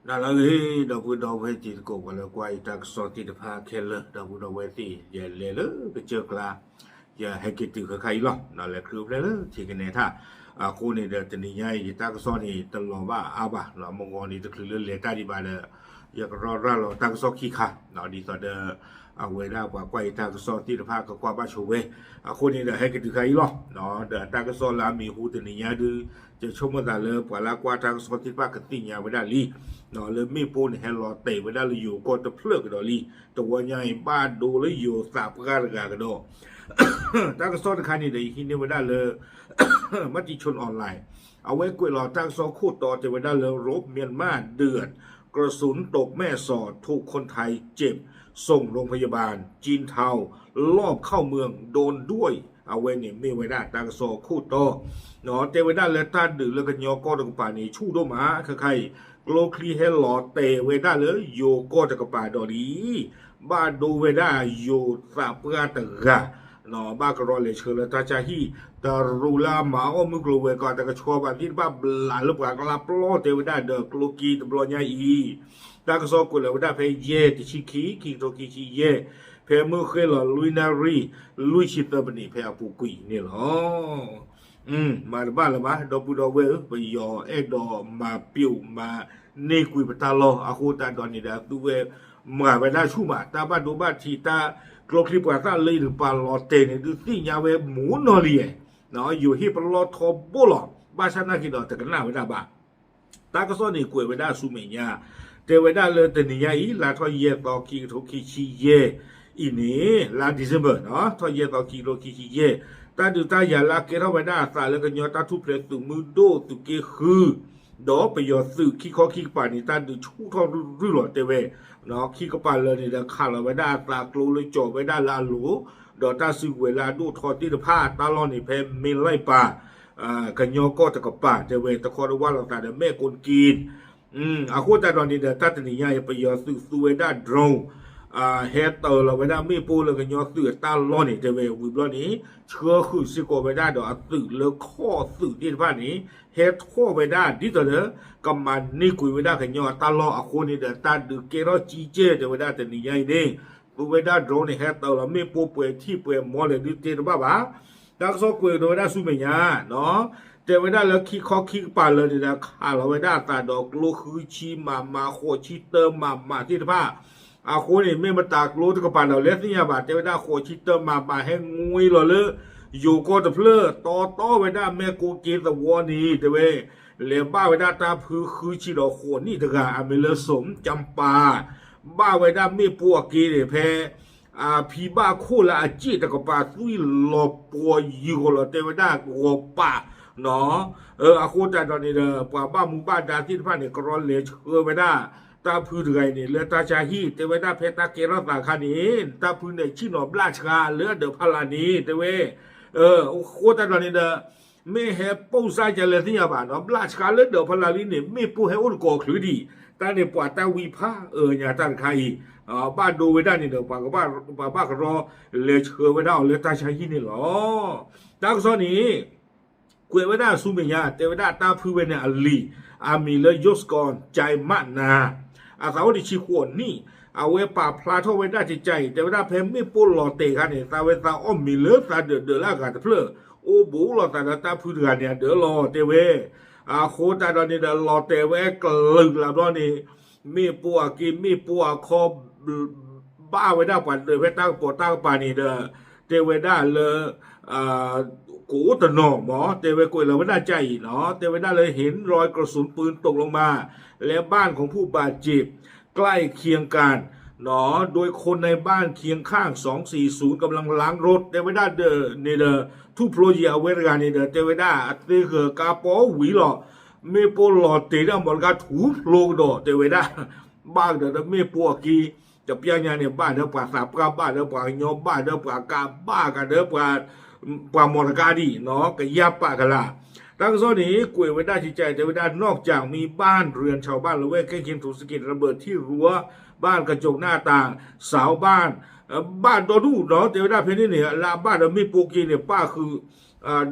နၤလၢအဂ့ၤ ဒီပုၢ်ဒီဝဲၢ်တံၤသကိး ပှၤလၢကွၢ်ယတၢ်ကစီၣ်သ့ၣ်တဖၣ်ခဲလၢာ် ဒီပုၢ်ဒီဝဲၢ်သ့ၣ် ယလဲၤလၢကစၢၢ်ကျါ ယဟဲက့ၤတုၤခဲခါအံၤလီၤ. လဲၤချုးဖျဲးလၢထံကနဲထၣ် အဃိန့ၣ်ဒီး တနံၤညါအံၤ ယတၢ်ကစီၣ်န့ၣ် တလီၤဘၣ်အါဘၣ်, မဂီၤန့ၣ်တချုးလၢလဲၤတၢ်ဒံးဘၣ်ဒီး ယကရီရၤလီၤတၢ်ကစီၣ်ခံခါ ဒ်သိးဒီး အဝဲဒၣ်ပှၤကွၢ်ယတၢ်ကစီၣ်သ့ၣ်တဖၣ်ကကွၢ်ဘၣ်ဆိဝဲ, အဃိန့ၣ်ဒီးဟဲက့ၤတုၤခါအံၤလီၤ. ဒီးတၢ်ကစီၣ်လၢအမံၤဟူတနံၤညါဒု ယဆိကမိၣ်သးလၢပှၤလၢကွၢ်တၢ်ကစီၣ်သ့ၣ်တဖၣ်ကသ့ၣ်ညါဝဲဒၣ်လံ လၢမ့ၣ်ပိၢ်န့ၣ်ဟဲလီၤတဲာ်ဝဲဒၣ်လၢယိၤကီၢ်တဖျၢၣ်ကဒီးလံ. တဝီညါအံၤ ဘၣ်ဒိလၢယိၤသးပှၢ်တဂၤကဒီး တၢ်ကစီၣ်တခါန့ၣ်ဒီး ယဟံးန့ၢ်ဝဲဒၣ်လၢ မတံၤဆိ online အဝဲကွဲးလီၤတၢ်ကစီၣ်ခိၣ်တီတဲဝဲဒၣ်လၢ รบเมียนมาเดือด กระสุนตกแม่สอด ถูกคนไทยเจ็บ ส่งโรงพยาบาล จีนเทา ลอบเข้าเมือง โดนด้วย အဝဲန့ၣ်မ့ၢ်ဝဲဒၣ်တၢ်ကစီၣ်ခိၣ်တီ တဲဝဲဒၣ်လၢတၢ်ဒုးလၢကညီကီၢ်တကပၤန့ၣ် ဆူၣ်ဒိၣ်မး ခဲခါအံၤ ကျိချံဟဲလီၤတဲာ်ဝဲဒၣ်လၢယိၤကီၢ်တကပၤဒီးလံ ဘၣ်ဒိဝဲဒၣ်ယိၤသးပှၢ်တဂၤ ဘၣ်ကရီလဲၤဆှၢလၢတၢ်ဆါဟံၣ် တရူးလၢအမၤအီၣ်မုၢ်ကျိၤဝဲၤကွာ်တကဆှီဘၣ်သ့ၣ်တဖၣ်ဘျးလၢပှၤကျါပျီတဲဝဲဒၣ်ဒီးကျိက့တဘျီညါအံၤ တၢ်ကစီၣ်ကွဲးလီၤဝဲဒၣ်ဖဲယဲၢ်တဆံခံ ခံကထိခံဆံယဲၢ် ဖဲမုၢ်ဃ့ၢ်လီၤလွံၢ်နၣ်ရံၣ် လွံၢ်ဆံသၢမံးနံးဖဲအပူၤကွံာ်န့ၣ်လီၤ. မၤတဘၣ်လၢၤဘၣ် ဒီပုၢ်ဒီဝဲၢ်ဧၢ, ပယီၤအဲၣ်ဒိးမၤပျိာ်မၤန့ၢ်ကွံာ်ပတၢ်လီၢ် အဃိသတးဒီးန့ၣ်ဒီး သုဝဲမၤဝဲဒၣ်ဆူၣ်မး တၢ်ဘၣ်ဒိဘၣ်ထံး တၢ်ကျိချံပှၤသၣ်လၢယတကပၤလီၤတဲာ်န့ၣ် ဒုးသ့ၣ်ညါဝဲမူနီၢ်လံယဲၢ်, ယိၤဟ့ၣ်ပလီၢ်ထီဘိလီၤ ဘၣ်ဆၣ်နာ်က့ၤဒီးတကနၣ်ဝဲဒၣ်ဘၣ် တၢ်ကစီၣ်န့ၣ်ကွဲးဝဲဒၣ်ဆူမဲာ်ညါ တဲဝဲဒၣ်လၢတနံၤညါအံၤ လါထီၣ်ယဲၢ်သီ ခံကထိခံဆံယဲၢ်အံၤန့ၣ် လါ December ထီၣ်ယဲၢ်သီ ခံကထိခံဆံယဲၢ် တၢ်ဒုးတၢ်ယၤလၢအကဲထီၣ်ဝဲဒၣ်အသးလၢကညီတၢ်ထူၣ်ဖျဲးသုးမုၢ်ဒိၣ်သုးက့ဃု ဒီးပယီၤသုးခံခီခံကပၤန့ၣ် တၢ်ဒုးဆူၣ်ထီၣ်ရုၢ်ရုၢ်လီၤတဲဝဲ ခံကပၤလၢာ်န့ၣ်ဒီးခးလီၤဝဲဒၣ်အသးကျိလၢကၠီၤဝဲဒၣ်လၢအလိၤ ဒီးတၢ်စုကဝဲၤလၢအဒိၣ်ထီသ့ၣ်တဖၣ် တၢ်လီၢ်န့ၣ်ဖဲမ့ၢ်လၢပၢ် ကညီကီၢ်တကပၤ တဲဝဲတခီတဝၢ်လိာ်သးဒီး မဲၢ်ကိၣ်က့ အဃိသတးဒီးန့ၣ်ဒီး တၢ်တနံၤညါအံၤ ပယီၤသုးသူဝဲဒၣ် drone ဟဲတၢၤလီၤဝဲဒၣ်မ့ၣ်ပိၢ်လၢကညီသုးအတၢ်လီၢ်န့ၣ် တဲဝဲဝံၤဘျီန့ၣ် ဆှၢဃုာ်စ့ၢ်ကီးဝဲဒၣ်ဒီးအသုးလၢခီၣ်သုးသ့ၣ်တဖၣ်န့ၣ် ဟဲထီၣ်ဝဲဒၣ်ဒ်သိးဒီး ကမၤန့ၢ်ကွံာ်ဝဲဒၣ်ကညီအတၢ်လီၢ်အဃိန့ၣ်ဒီး တၢ်ဒုးကဲထီၣ်ကံကဲၢ်တဲဝဲဒၣ်တနံၤညါအံၤန့ၣ် သူဝဲဒၣ် drone န့ၣ် ဟဲတၢၤလီၤမ့ၣ်ပိၢ်ပှဲၤထံၣ်ပှဲၤမီလဲၣ်ဒုးတဲတဘၣ်ဘၣ်. တၢ်ကစီၣ်ကွဲးကဒီးဝဲဒၣ်ဆူမဲာ်ညါ တဲဝဲဒၣ်လၢခံခီခံကပၤလၢာ်န့ၣ်ဒီး ခးလီၤဝဲဒၣ်အသးဒီးကျိဃုဆံမးမး ဃိးဆံတၢမးမးသ့ၣ်တဖၣ် အဃိန့ၣ် မ့ၢ်မတၤကျိတကပၤဒီးလဲၣ်သ့ၣ်ညါဘၣ် တဲဝဲဒၣ်ဃိးဆံတၢမးမး ဟဲငွ့လီၤလၢ ယိၤကီၢ်တဖျၢၣ် တီတီဝဲဒၣ်မဲၢ်ကိၣ်က့သဝီန့ၣ် တဲဝဲ လဲၤဘၣ်ဝဲဒၣ်တၢ်ဖုဃုဆံဒီးဃိးနံၣ်တဂၤ အမံၤလၢ စိမ်ကၠၣ်ပၤ ဘၣ်ဝဲဒၣ်မ့ၣ်ပိၢ်အက့န့ၣ် ဖဲ အဖံဘၣ်ခိၣ်လၢအစ့ၣ်တကပၤ သွံၣ်လီၤပှီၤယုာ်ဃီၤလီၤ တဲဝဲဒၣ်ဂီၤပာ် အဃိသတးဒီးန့ၣ်ဒီး ပှၤဘၣ်မူဘၣ်ဒါသ့ၣ်တဖၣ်န့ၣ် ကရီလဲၤဆှၢဝဲဒၣ် တၢ်ဖုတဂၤအံၤန့ၣ် လၢတၢ်ဆါဟံၣ် တဲဝဲဒၣ်ဖဲတၢ်ကဲထီၣ်သးအခါန့ၣ် တၢ်ဖုန့ၣ်ဆ့ၣ်နီၤဘျၣ်ဆှါလၢအဒၢးဖီလာ်န့ၣ် တဲဝဲ အဃိသတးဒီးန့ၣ်ဒီး မ့ၢ်ဟဲပိၢ်စၢ်ကလဲၣ်သ့ၣ်ညါဘၣ်နီၤ ဘျၣ်ဆှါလၢဒၢးဖီလာ်လံန့ၣ် မ့ၣ်ပိၢ်ဟဲအိၣ်တကိးချုးဒံး တၢ်န့ၣ်ပှၤတၢ်ဝံဖးအၢညါတၢ်တခါအံၤ ဘၣ်ဒိဝဲဒၣ်န့ၣ်ဒီး ပှၤကဘၣ်ကရီလဲၤဆှၢဝဲဒၣ်အီၤလၢတၢ်ဆါဟံၣ်န့ၣ်လီၤ. တၢ်ကစီၣ်န့ၣ် ကွဲးဝဲဒၣ်ဆူမဲာ်ညါ တဲဝဲဒၣ်တၢ်ဖုဝဲန့ၣ်အလံၤ အမံၤလၢ ယိးစကီၣ် ကၠဲးမးနၤ အသးအိၣ်တဆံဃိးနံၣ် အဝဲပာ်ဖျါထီၣ်ဝဲဒၣ်ကကၢ်အံၤ တဲဝဲဒၣ်ဖဲမ့ၣ်ပိၢ်လီၤတဲာ်အခါန့ၣ် သးဝဲသးအီၣ်မ့ၤလၢသးဒၢးဒၢးလၢအဂၤတဖျၢၣ် အိၣ်ဘူးလိာ်သးဒီးတၢ်ဖုတဂၤန့ၣ်အဒၢးလီၤ တဲဝဲ အဃိသတးဒီးန့ၣ်ဒီးလီၤတဲာ်ဝဲကလုာ်လၢ်ဘျီန့ၣ် မ့ၣ်ပိၢ်အက့ မ့ၣ်ပိၢ်အခီ ဘၣ်ဝဲဒၣ်ပှၤဒၢးဖဲတၢ်ကပိာ်တၢ်ကပၤန့ၣ်ဒီး တဲဝဲဒၣ်လၢ ကအိၣ်တနီၤမး တဲဝဲကွဲးလီၤဝဲဒၣ်ကၠၢ်အံၤနီၤ တဲဝဲဒၣ်လၢ เห็นรอยกระสุนปืนตกลงมา และบ้านของผู้บาดเจ็บใกล้เคียงกัน โดยคนในบ้านเคียงข้าง สองสี่ศูนย์ กำลังล้างรถ တဲဝဲဒၣ်ဒီးန့ၣ်ဒီး ထူၣ်ဖျိယံၤအဝဲတဂၤန့ၣ်ဒီး တဲဝဲဒၣ်အသ့ဃၢၤကါပီဝံၤလီၤ မ့ၣ်ပိၢ်လီၤတဲာ်ဒၣ်မီတကါထူဖျိကဒီး တဲဝဲဒၣ် ဘၣ်ကဒီးဒီးမ့ၣ်ပိၢ်အက့ တပျၢ်ညါန့ၣ် ဘၣ်ဒီးပှၤသးပှၢ် ဘၣ်ဒီးပှၤကညီ ဘၣ်ဒီးပှၤကး ဘၣ်ကဒီး ပှၤမီတကါဒံးနီၤ ကယၢ်ပာ်ကလာ် တၢ်ကစီၣ်န့ၣ် ကွဲးဝဲဒၣ်ကကၢ်တဲဝဲဒၣ် นอกจากมีบ้านเรือนชาวบ้านละแวกใกล้เคียงถูกสะเก็ดระเบิดที่รั้วบ้าน กระจกหน้าต่าง เสาบ้าน ဘၣ်ဒီဒူၣ်နီၤ တဲဝဲဒၣ်ဖဲန့ၣ်န့ၣ် လၢအဘၣ်ဒီးမ့ၣ်ပိၢ်က့န့ၣ် ပၣ်ဃုာ်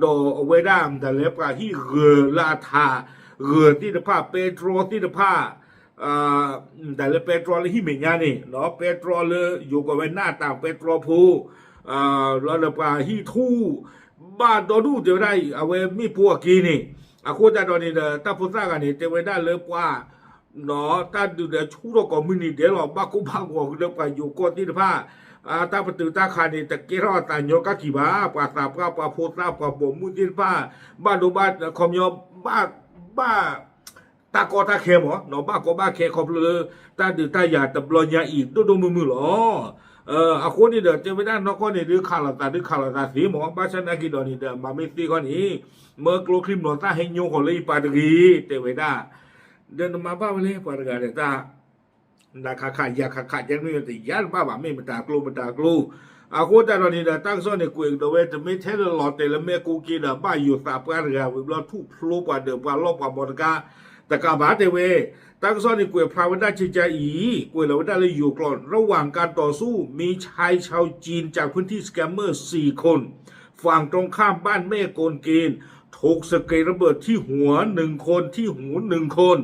ဒီးအဝဲဒၣ်မတၤလဲၣ် ပှၤဟံၣ်ဂၢၤလၢအထး ဂၢၤသ့ၣ်တဖၣ် ပဲတြီသ့ၣ်တဖၣ် တၢ်လၢပဲတြီလၢဟံၣ်မဲာ်ညါန့ၣ် ဒီးပဲတြီလၢယိၤကိးဝဲ หน้าต่างပဲတြီဖိ လီၤဒီးပှၤဟံၣ်ထူၣ် ဘၣ်ဒီဒူၣ်တဲဝဲဒၣ်အံၤ အဝဲမ့ၣ်ပိၢ်အက့န့ၣ် အဃိသတးဒီးန့ၣ်ဒီး တၢ်ဖိသၣ်ဂၤန့ၣ် တဲဝဲဒၣ်လၢပှၤ တၢ်ဒုးဒီးဆူၣ်ထီၣ်ကိးမုၢ်နံၤဒဲးလီၤ ဘၣ်ကိၢ်ဘၣ်ဂီၤဃုာ်ဒီးပှၤယိၤကီၢ်သ့ၣ်တဖၣ် တၢ်ပတုာ်တၢ်ခးန့ၣ် တကဲထီၣ်အသးညီကၣ်ကံၤဘၣ် ပှၤသးပှၢ်ပှၤဖိသၣ်ပှၤပိာ်မုၣ်သ့ၣ်တဖၣ် ဘၣ်ဒိဘၣ်ခီပညီ ဘၣ် ဘၣ် တၢ်ကီတၢ်ခဲမး ဘၣ်ကီဘၣ်ခဲခီဖျိလၢ တၢ်ဒုးတၢ်ယၤတဘျီညါအံၤ ဒိၣ်ဒိၣ်မုၢ်မုၢ်လီၤ. အဃိန့ၣ်ဒီး တဲဝဲဒၣ်နီၢ်ကီၢ်န့ၣ်ဒုး ခးလိာ်သးဒုးခးလိာ်သးသ့မး ဘၣ်ဆၣ်နာ်က့ၤဒီးန့ၣ်ဒီး မၤမ့ၢ်သ့ခီန့ၣ် မၢကျိချံမျိာ်သၣ်ဟဲညိဃီၤလၢယပၤတဂ့ၤ တဲဝဲဒၣ် ဒီးနမၤဘၣ်ဝဲလဲၣ် ပှၤတဂၤဒီးတၢ် နၤခးခးယၤခးခး ကဲမ့ၢ်တယါတဘၣ်ဘၣ် မ့ၢ်မတၤကျိမတၤကျိ အဃိသတးဒီးန့ၣ်ဒီး တၢ်ကစီၣ်န့ၣ် ကွဲးကဒီးဝဲ တမ့ၢ်ထဲလၢလီၤတဲာ်လၢမဲၢ်ကိၣ်က့ဒီး ဘၣ်ယိၤသးပှၢ်တဂၤ ဝံၤဘျီထူၣ်ဖျိပှၤဒၢးပှၤလီၢ်ပှၤမီတကါ တကးဘၣ်တဲဝဲ တၢ်ကစီၣ်န့ၣ် ကွဲးဖျါဝဲဒၣ်ကကါအံၤ ကွဲးလီၤဝဲဒၣ်လၢယိၤကျိာ် ระหว่างการต่อสู้ มีชายชาวจีนจากพื้นที่ สแกมเมอร์ สี่คน ฝั่งตรงข้ามบ้านแม่โกนเกณฑ์ ถูกสะเก็ดระเบิดที่หัวหนึ่งคน ที่หูหนึ่งคน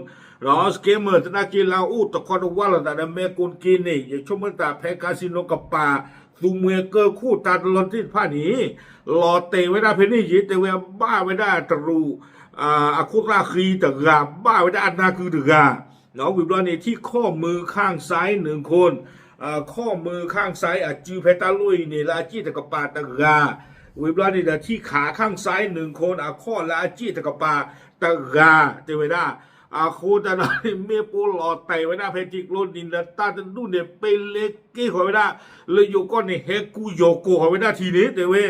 ဒီး scammer သနာ်က့လၢအအိၣ်တခီတဝၢ်လိာ်သးဒီးမဲၢ်ကိၣ်က့န့ၣ် ယဆိကမိၣ်သးဖဲ casino ကပၤ သူမှဲကၢၢ်ခိၣ်တၢ်တလီၢ်သ့ၣ်တဖၣ်န့ၣ် လီၤတဲာ်ဝဲဒၣ်ဖဲန့ၣ်ယ့ တဲဝဲဘၣ်ဝဲဒၣ်တရူး အခိၣ်သၣ်ဃံတဂၤ ဘၣ်ဝဲဒၣ်အနၢ်ကုတဂၤ ဝံၤဘျီန့ၣ် ထံၣ်ခီၣ်မုၢ်ခၣ်ဆဲးနုာ်ခိၣ် ခီၣ်မုၢ်ခၣ်ဆဲးအစုဖဲတၢ်လိၣ်အံၤန့ၣ် လၢအစ့ၣ်တကပၤတဂၤ ဝံၤဘျီန့ၣ်ဒီး ထံၣ်ခးခၣ်ဆဲးနုာ်ခိၣ်အခီၣ်လၢအစ့ၣ်တကပၤတဂၤ တဲဝဲဒၣ် အဃိသတးဒီး မ့ၢ်ပိၢ်လီၤတဲာ်ဝဲဒၣ်ဖဲထံကျိနံၤလၢတၢ်တဒူၣ်န့ၣ် ပ့လ့က့ၢ်ဃီၤဝဲဒၣ် လၢယိၤကီၢ်န့ၣ် ဟဲကူယီၤကိာ်ဃီၤဝဲဒၣ်ထံန့ၣ် တဲဝဲ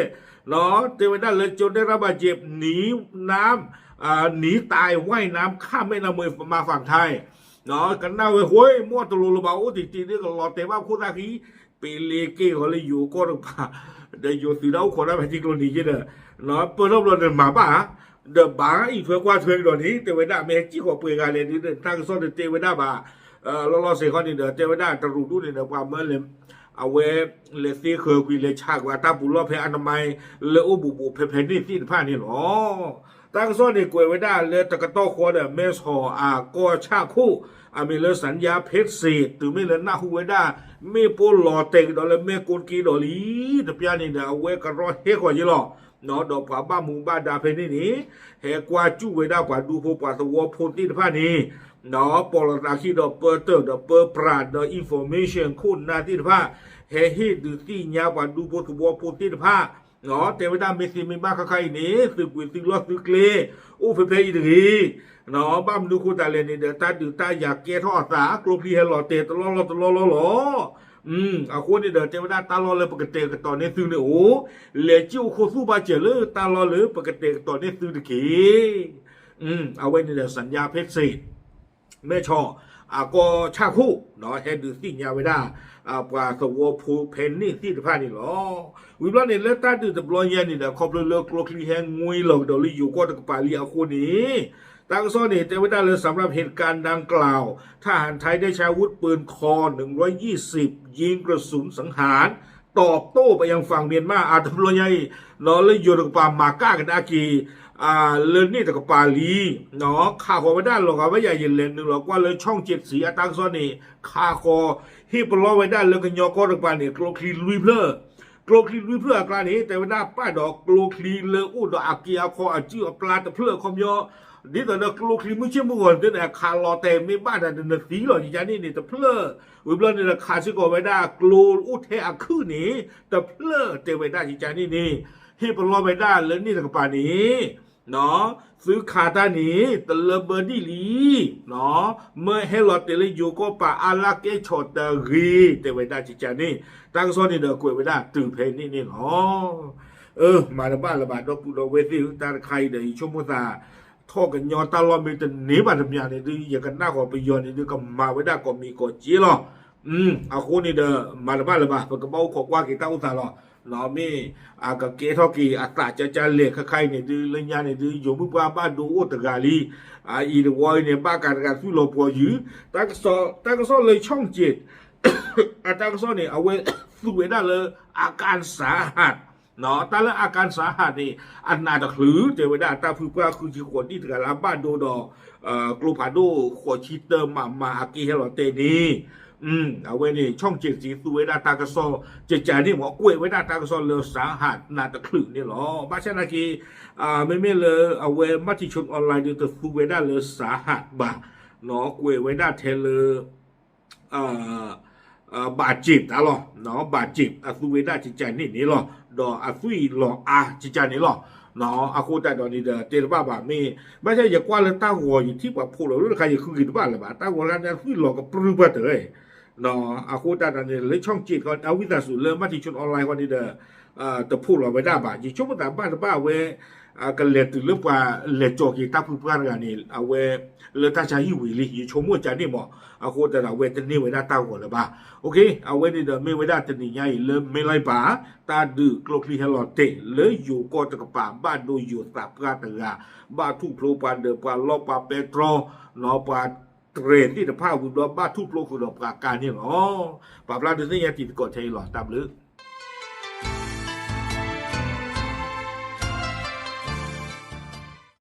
တဲဝဲဒၣ်လၢ จนได้รับบาดเจ็บ หนีน้ำ หนีตายว่ายน้ำข้ามแม่น้ำเมยมาฝั่งไทย ကနၣ်ဝဲ ဟိ မ့ၢ်တလိၤလၢၤဘၣ် အိၣ်တံၢ်တံၢ်ဒ်ကလီၤတဲာ်ဘၣ်ခိၣ်သၣ်ဃံ ပ့လ့က့ၢ်ဃီၤလၢယိၤကီၢ်တကပၤ ဒီးယိၤသုးဒၣ်အိၣ်ခိးဒၣ်ဖဲထံကျိနံၤယ့ဒီး ပၢၢ်ထီၣ်ဘျီဒီးမၤဘၣ် ဒီးဘၣ်အံၤထွဲကွၢ်ထွဲကဒီးန့ၣ် တဲဝဲဒၣ် မ့ၢ်ဟဲစံၣ်ဃီၤပှဲၤဂၤလဲၣ်ဒုး တၢ်ကစီၣ်တတဲဝဲဒၣ်ဘၣ် လီၤလီၤဆဲးခီန့ၣ်ဒီး တဲဝဲဒၣ်တရူးဒူၣ်န့ၣ်ဒီး ပှၤမၢလဲၤ အဝဲလဲၤသ့ဃၢၤကွံာ်လဲၤဆးကွံာ်အတၢ်ပူၤလီၢ်ဖဲအနမါ လၢအိၣ်ဘူးဘူးဖဲဖဲန့ၣ်သ့ၣ်တဖၣ်န့ၣ်လီၤ. တၢ်ကစီၣ်န့ၣ်ကွဲးဝဲဒၣ်လၢတကတီၢ်ဃီဒီး မဲဆီၣ်အကီၢ်ဆၣ်ခိၣ် အမံၤလၢ สัญญาเพชรเศรษฐ တုၤမ့ၢ်လၢနၢ်ဟူဝဲဒၣ် မ့ၣ်ပိၢ်လီၤတဲာ်ကဒီးလၢမဲၢ်ကိၣ်က့ဒီးလံ တပျၢ်န့ၣ်ဒီး အဝဲကရီဟဲဃီၤယ့လီၤ ဒီးပှၤဘၣ်မူဘၣ်ဒါဖဲန့ၣ်န့ၣ် ဟဲကွၢ်စူၣ်ဝဲဒၣ်ပှၤဒူဖိပှၤသဝီဖိသ့ၣ်တဖၣ်န့ၣ် ဒီးပိာ်လီၤသးခံဒီးပၢတၢၢ်ဒီးပၢပြးဒီး information ခိၣ်နၢ်သ့ၣ်တဖၣ် ဟဲဟ့ၣ်ဒုးသ့ၣ်ညါပှၤဒူဖိသဝီဖိသ့ၣ်တဖၣ် တဲဝဲဒၣ်မ့ၢ်သ့မ့ၢ်ဘၣ်ခါခါအံၤန့ၣ် သုးကွံာ်သုးလီၢ်သုးကျဲ အိၣ်ဖဲဖဲအံၤတဂ့ၤ ဘၣ်မနုၤဃိသတးလဲၣ်န့ၣ်ဒီး တၢ်ဒုးတၢ်ယၤကဲထီၣ်အသး ကျိချံဟဲလီၤတဲာ်တလီၢ်လီၢ်တလီၢ်လီၢ်လီၤ. အဃိန့ၣ်ဒီး တဲဝဲဒၣ်တၢ်လီၢ်လၢပကတဲာ်ကတီၤန့ၢ်သုန့ၣ်အိၣ် လဲၤစံၣ်အိၣ်ခိၣ်သူၣ်ဘၣ်စၢၤလၢတၢ်လီၢ်လၢပကတဲာ်ကတီၤန့ၢ်သုတက့ၢ်. အဝဲန့ၣ်ဒီး สัญญาเพชรเศรษฐ မဲဆီၣ် အကီၢ်ဆၣ်ခိၣ် ဟဲဒုးသ့ၣ်ညါဝဲဒၣ် ပှၤသဝီဖိဖဲန့ၣ်သ့ၣ်တဖၣ်န့ၣ်လီၤ. ဝံၤဘျီန့ၣ် လၢတၢ်ဒုးတဘျီညါန့ၣ်ဒီး ခီဖျိလၢကျိချံဟဲငွ့လီၤကဒီးလၢယိၤကီၢ်တကပၤလံအဃိန့ၣ် တၢ်ကစီၣ်န့ၣ် တဲဝဲဒၣ်လၢ สำหรับเหตุการณ์ดังกล่าว ทหารไทยได้ใช้อาวุธปืนคอ หนึ่งร้อยยี่สิบ ยิงกระสุนสังหาร ตอบโต้ไปยังฝั่งเมียนมา အတဘျီညါအံၤ လၢယိၤတကပၤမၤကၣ်ကဒါက့ၤ လၢန့ၣ်တကပၤလံ ခးဃီၤဝဲဒၣ်လီၤဂာ်ဝဲယၤ ယလဲၤနုာ်လီၤကွၢ်လၢ ช่องเจ็ดสี အတၢ်ကစီၣ်န့ၣ် ခးဃီၤ ဟ့ၣ်ပလီၢ်ဝဲဒၣ်လၢကညီကီၢ်တကပၤန့ၣ် ကျိချံလွံၢ်ဖျၢၣ် ကျိချံလွံၢ်ဖျၢၣ်အကျါန့ၣ် တဲဝဲဒၣ်ပာ်ဒီးကျိချံလၢအိၣ်ဒီးအက့အခီအစုအပျၢ်တဖျၢၣ်အခီပညီ ဒ်သိးဒီးကျိချံမုၢ်ဆ့ၣ်မုၢ်ဂီၤန့ၣ် ခးလီၤတဲာ်မ့ၢ်ဘၣ်ဒီးနသံလီၤ ယကန့ၣ်န့ၣ် တဖျၢၣ် ဝံၤဘျီန့ၣ်ဒီး ခးစ့ၢ်ကီးဝဲဒၣ်ကျိအိၣ်ထဲအခုၣ်န့ၣ် တဖျၢၣ်တဲဝဲဒၣ်ယကန့ၣ်န့ၣ် ဟ့ၣ်ပလီၢ်ဝဲဒၣ်လၢန့ၣ်တကပၤန့ၣ် သုခးတၢ်န့ၣ် တလၢဘၢဒံၣ်လံ မၢဟဲလီၤတဲာ်လၢယိၤကီၢ်ပာ်အါလၢကဲဆီၣ်တဂ့ၤ တဲဝဲဒၣ်ကကန့ၣ် တၢ်ကစီၣ်န့ၣ်ဒီးကွဲးဝဲဒၣ်တုၤဖဲန့ၣ်န့ၣ်လီၤ. မၤတဘၣ်လၢၤဘၣ် ဒီပုၢ်ဒီဝဲၢ်သ့ၣ်ဧၢ တၢ်တခါအံၤဒီး ယဆိကမိၣ်သး ထီၣ်ကညီတၢ်လီၢ်မ့ၢ်တန့ၢ်ဘၣ်တမံၤန့ၣ်ဒုး ယကနၣ်ဃီၤပယီၤန့ၣ်ဒုး ကမၤဝဲဒၣ်ကိးမံၤကိးက့လီၤ. အဃိန့ၣ်ဒီး မၤတဘၣ်လၢၤဘၣ် ပကဘၣ်အိၣ်ခိးကွၢ်က့ၤတၢ်အိၣ်သးလီၤ. မ့ၢ်အကကဲထီၣ်က့ၤအသးကၢကၢလဲၣ် ခဲခါအံၤန့ၣ်ဒုး လၢညါန့ၣ်ဒုး ယိၤမုၣ်ပှၢ်ဘၣ်ဒိအိၣ်တဂၤလံ. အအံၤတဝီအံၤန့ၣ် ဘၣ်ကးတဂၤသွံၣ်လီၤပှီၤယုာ် တၢ်ကစီၣ်လၢ ช่องเจ็ด အတၢ်ကစီၣ်န့ၣ် အဝဲသူၣ်ဝဲဒၣ်လၢ อาการสาหัส တၢ်လၢအကါစးဟးန့ၣ် အနးတချုး တဲဝဲဒၣ်တၢ်ဖုပှၢ်ဃုဆံဃိးနံၣ်တဂၤလၢအဘၣ်ဒိဒီး ကျိဖးဒိၣ်ဃိးဆံတၢမးမးအက့ဟဲလီၤတဲာ်န့ၣ် အဝဲန့ၣ် ช่องเจ็ดสี သူဝဲဒၣ်တၢ်ကစီၣ်ကကန့ၣ်မ့ၢ် ကွဲးဝဲဒၣ်တၢ်ကစီၣ်လၢစးဟးနးတချုးန့ၣ်လီၤ. ဘၣ်ဆၣ်သနာ်က့ မ့မ့ၢ်လၢအဝဲ มติชน online ဒီးတသူဝဲဒၣ်လၢစးဟးဘၣ်, ကွဲးဝဲဒၣ်ထဲလၢ บาดเจ็บ တၢ်လီၤ, ဘၣ်စ့း အသူဝဲဒၣ်ကကန့ၣ်န့ၣ်လီၤ, ဒီးအသွံၣ်လီၤအါကကန့ၣ်လီၤ. အဃိသတးဒီးန့ၣ်ဒီး တဲတဘၣ်ဘၣ်မ့ၢ်, ဘၣ်ဆၣ်ယကွၢ်လၢတၢ်ဂီၤယထံၣ်ပှၤဖိးလီၤလၢတခါ ယဃုက့ၤတဘၣ်လၢၤဘၣ်, တၢ်ဂီၤတခါန့ၣ် အသွံၣ်လီၤကပြုၢ်ပှၤတၢ်, အဃိသတးဒီးန့ၣ် လၢ ช่องเจ็ด ဃီ အဝံသးစူၤလၢ มติชน online ဃီန့ၣ်ဒီး တဖိးလီၤဝဲဒၣ်ဘၣ်, ယဆိကမိၣ်သးဘၣ်တဘၣ်အဝဲ ကလဲၤတုၤလၢပှၤလဲၤကၠီၤက့ၤတၢ်ဖုပှၢ်တဂၤန့ၣ် အဝဲလၢတၢ်ဆါဟံၣ်ဝံၤလံ ယဆိကမိၣ်ကန့ၣ်မ့ၢ်, အဃိသတးဒီးအဝဲတန့ၢ်ဝဲဒၣ်တၢ်ဂီၤလၢၤဘၣ်. အဝဲန့ၣ်ဒီးမ့ၢ်ဝဲဒၣ်တနံၤညါအံၤလၢ မင်းလှိုင်ပါ တၢ်ဒုးကျိချံဟဲလီၤတဲာ်လၢယိၤကီၢ်တကပၤ ဘၣ်ဒိယိၤသးပှၢ်တဂၤ, ဘၣ်ထူၣ်ဖျိပှၤဒၢးပှၤလီၢ်ပှၤပဲတြီ ပှၤတြဲၤသ့ၣ်တဖၣ်ဝံၤဘျီ ဘၣ်ထူၣ်ဖျိဃုာ်ဒီးပှၤကါန့ၣ်လီၤ. ပာ်ဖျါဒုးသ့ၣ်ညါတံၤသကိးထဲအံၤလီၤ. တၢ်ဘျုး